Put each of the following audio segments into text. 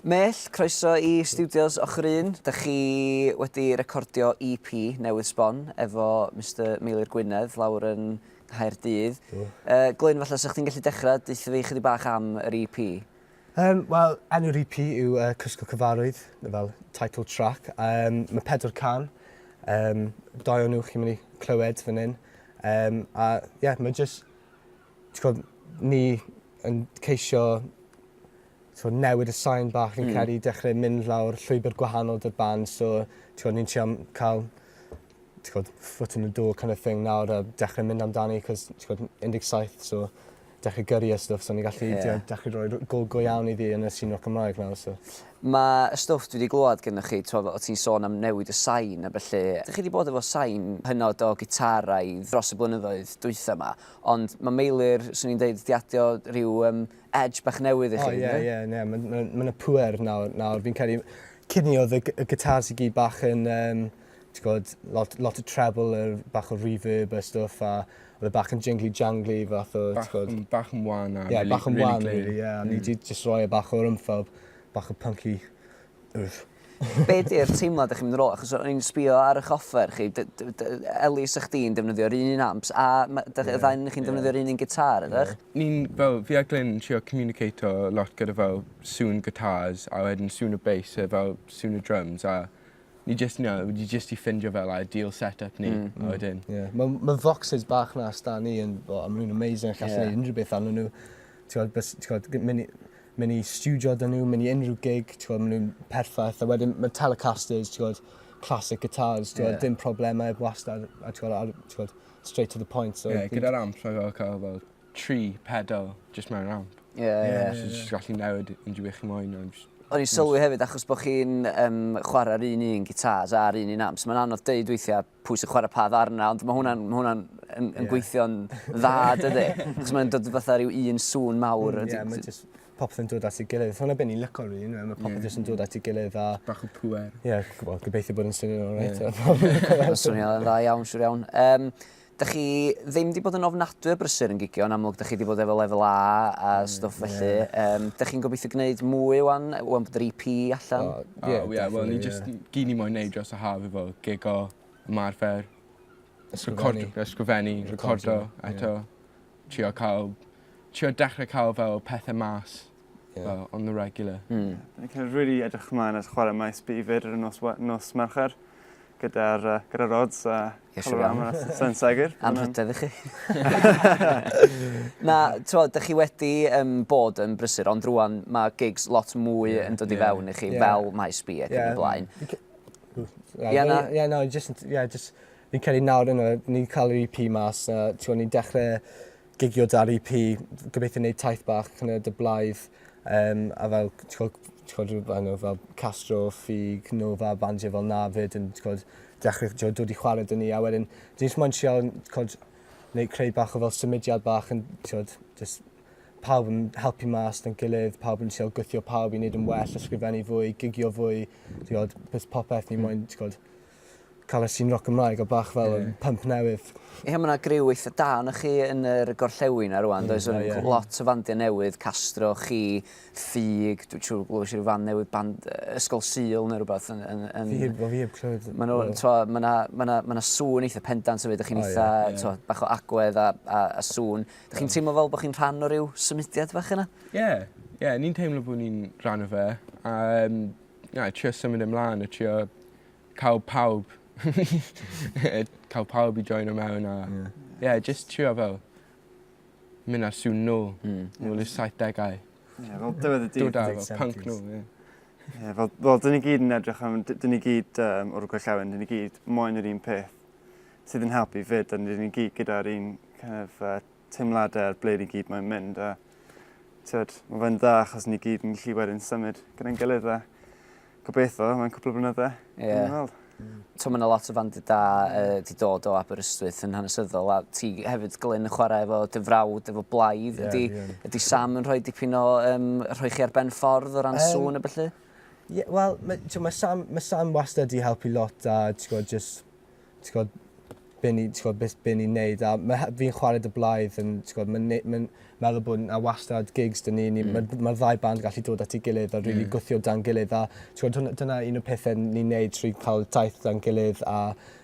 Mell, croeso i Stiwdios Ochr Un. Dych chi wedi recordio EP newydd sbon efo Mister Meilir Gwynedd lawr yn Nghaerdydd. Do. Glyn, falle 'sa chdi'n gallu dechrau deutha fi chydig bach am yr EP? Wel, enw'r EP yw Cysgod Cyfarwydd, fel title track. Mae pedwar can. Dau o'n nhw chi'n mynd i clywed fan hyn. A ie, yeah, mae just, ti'n gwybod, ni yn ceisio t'wod newid y sain bach fi'n credu dechre mynd lawr llwybyr gwahanol 'da'r band so t'wod ni'n trio ca'l t'wod foot in the door kind of thing nawr a dechre mynd amdani 'c'os t'wod 17 so dechre gyrru a stwff so ni'n gallu... Ie. ...t'wod dechre roi go go iawn iddi yn y sîn roc Cymraeg nawr so. Ma' y stwff dwi 'di glwad gynnoch chi t'mo' fel o' ti'n sôn am newid y sain a ballu. Dych chi 'di bod efo sain hynod o gitaraidd dros y blynyddoedd dwytha 'ma ond ma' Meilir swn i'n deud 'di adio rhyw yym edge bach newydd i chi. O ie ie ie ma' ma' ma' 'na pŵer nawr nawr fi'n credu cyn 'ny odd y y gitars i gyd bach yn yym ti gwod lot lot o treble yr bach o reverb a stwff a odd e bach yn jingly jangly fath o Bach t'gwod... yn bach yn wan a Ie rili bach yn rili wan clir. rili ie a ni 'di jyst roi e bach o'r oomph fel bach o punky oof. Be 'di'r teimlad 'dych chi'n mynd ar ôl? Achos o'n i'n sbio ar 'ych offer chi, d- d- d- Elis a chdi'n defnyddio'r un un amps a ma' dych y ddau ohonoch chi'n defnyddio'r un un gitâr ydych? Ni'n fel fi a Glyn yn trio communicato lot gyda fel sŵn guitars a wedyn sŵn y bass a fel sŵn y drums a ni jyst you know ni jyst 'di ffindio fel ideal set-up ni a wedyn... Ie ma' ma' Voxes bach 'na s'da ni yn o ma' nw'n amazing allu neud unrhyw beth arnyn n'w. T'wod bys t'wod g- myn' i mynd i stiwdio 'da nhw, mynd i unrhyw gig, ti'n gwybod, maen nhw'n perffaith. A wedyn mae Telecasters, ti'n gwybod, classic guitars, ti'n gwybod, dim problemau, wastad, a ti'n gwybod, ar, ti'n gwybod, straight to the point. So, yeah, gyda'r amp, mae fel cael fel tri pedal just mewn amp. Ie, ie. So just gallu newid unrhyw beth chi moyn. Ond just... O'n i'n sylwi hefyd, achos bod chi'n um, chwarae'r un un gitars a'r un un amps, mae'n anodd deud weithiau pwy sy'n chwarae pa ddarna, ond mae hwnna'n ma hwnna yn, yn gweithio'n dda, dydy? Achos mae'n dod fatha rhyw un sŵn mawr. Ie, yeah, mae just popeth yn dod at ei gilydd. Hwna beth ni'n lyco, really, mae popeth jyst yn dod at ei gilydd a... Bach o pŵer. Ie, yeah, well, gobeithio bod yn swnio'n alright. Mae'n swnio'n dda iawn, siwr iawn. Um, Dych chi ddim wedi bod yn ofnadwy o brysur yn gigio, yn amlwg dych chi wedi bod efo lefel A a stwff felly. Um, dych chi'n gobeithio gwneud mwy wan, wan bod yr EP allan? Oh, yeah, oh, yeah, well, ni just, gyd ni moyn neud dros y haf efo gigo, ymarfer, ysgrifennu, ysgrifennu recordo eto, trio cael, trio dechrau cael fel pethau mas, yeah. fel on the regular. Ni'n kind of really edrych ymlaen at chwarae maes B fyd ar y nos, nos Mercher gyda'r uh, gyda Rods a Ie, siŵr iawn. Colorama a Sen Segur. Anrhydedd i chi. Na, t'mod, dych chi wedi um, bod yn brysur, ond rwan mae gigs lot mwy yn dod i fewn i chi, Ie. fel Maes B ac yn y blaen. Ie, Ie, na. Ie, no, just, yeah, just, fi'n credu nawr yna, ni'n cael yr EP mas, a ti'n ni'n dechrau gigio da'r EP, gobeithio wneud taith bach kind of dy blaidd, a fel, ti'n gwybod, ti'n gwybod, rhyw- I don't know, fel Castro, Ffug, Nova, bandiau fel 'na 'fyd yn, ti'n gwybod, dechrau, ti'n gwybod, dod i chwarae 'da ni, a wedyn, dyn ni jyst moyn trial, ti'n gwybod, neud creu bach o fel symudiad bach yn, ti'n gwybod, just pawb yn helpu mas 'da'n gilydd, pawb yn trial gwthio pawb i wneud yn well, ysgrifennu fwy, gigio fwy, ti'n gwybod, bys popeth ni moyn, ti'n gwybod, cael y sîn roc Gymraeg o bach fel yeah. pump newydd. Ie, mae yna griw eitha da yna chi yn yr gorllewin ar rwan, does mm, yeah. lot o fandiau newydd, Castro, chi, Ffug, dwi'n siŵr glywes i ryw fand newydd, band Ysgol Sul neu rhywbeth yn... yn, yn fi heb, fi heb clywed. Mae nhw, twa, mae yna ma na, ma na sŵn eitha pendant hefyd, ydych chi'n oh, eitha, yeah, yeah. Twa, bach o agwedd a, a, a sŵn. Ydych chi'n teimlo fel bod chi'n rhan o ryw symudiad bach yna? Ie, yeah, yeah, ni'n teimlo bod ni'n rhan o fe. A, um, yeah, trio symud ymlaen a trio cael pawb cael pawb i joino mewn a ie yeah. yeah, just trio fel mynd ar sŵn nôl, nôl i'r 70au. Ie, fel diwedd y dydd. Dod â fel punk nôl, ie. Ie, fel, wel, dyn ni gyd yn edrych am, dyn ni gyd um, o'r gorllewin, dyn ni gyd moyn yr un peth sydd yn helpu fyd, a dyn ni gyd gyda'r un kind of, teimladau ar ble ni gyd mae'n mynd a tywed, mae fe'n dda achos ni gyd yn gallu wedyn symud gyda'n gilydd a gobeithio mewn cwpl o blynydde. Ie. Yeah. T'o' ma' 'na lot o fandiau da yy 'di dod o Aberystwyth yn hanesyddol a ti hefyd Glyn yn chwarae efo dy frawd efo Blaidd. Ie, Ydi fi yn. ydi Sam yn rhoi dipyn o yym rhoi chi ar ben ffordd o ran um, sŵn a ballu? Ie, wel, mae, ma Sam, ma Sam wastad 'di helpu lot a ti'n gwybod, just, ti'n gwybod, be ni, ti'n gwybod, beth be ni'n neud. A ma, fi'n chwarae dy blaidd yn, ti'n gwybod, mae'n ma meddwl bod na wastad gigs dyn ni, ni mm. mae'r ma ddau band gallu dod at ei gilydd a really mm. gwthio dan gilydd. A ti'n gwybod, dyna un o'r pethau ni'n neud trwy cael taith dan gilydd a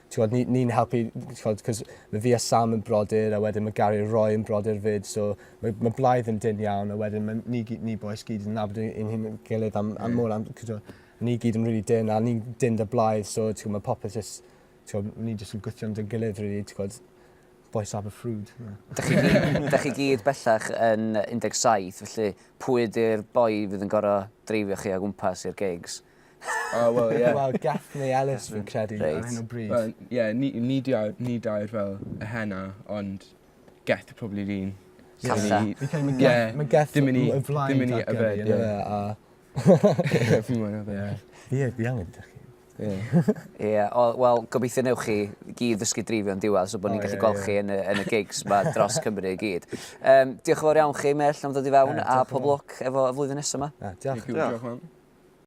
ti'n gwybod, ni'n ni helpu, ti'n gwybod, cos mae fi a Sam yn brodyr a wedyn mae Gary a Roy yn brodyr fyd, so mae, mae Blaidd yn dyn iawn a wedyn mae ni, ni boys gyd yn nabod ein hun gilydd am, am mm. mor am, ni gyd yn really dyn a ni'n dyn dy Blaidd, so ti'n gwybod, mae popeth just Ti'n gwybod, ni jyst yn gwythio am dy gilydd, really, ti'n gwybod, bois Aberffrwd. Dych chi, gyd, dych chi gyd bellach yn 17, felly pwy ydy'r boi fydd yn gorau dreifio chi o gwmpas i'r gigs? Oh, well, yeah. Wel, Geth neu Ellis fi'n credu right. ar hyn o bryd. Well, yeah, ni, ni, di, ni dair fel y henna, ond Geth yw probably un. Calla. Fi'n credu mae Geth, mae Geth dim yn y flaen dim yn i yfed, ie. A... Fi moyn yfed, ie. Fi, fi angen dych chi. Ie. Ie, wel, gobeithio newch chi gyd ddysgu dreifio yn diwedd, so bod ni'n gallu gweld chi yn y, yn y gigs ma dros Cymru i gyd. Um, diolch yn fawr iawn chi, Mell, am ddod i fewn, a pob lwc efo y flwyddyn nesaf yma. Yeah, diolch. Diolch. Diolch.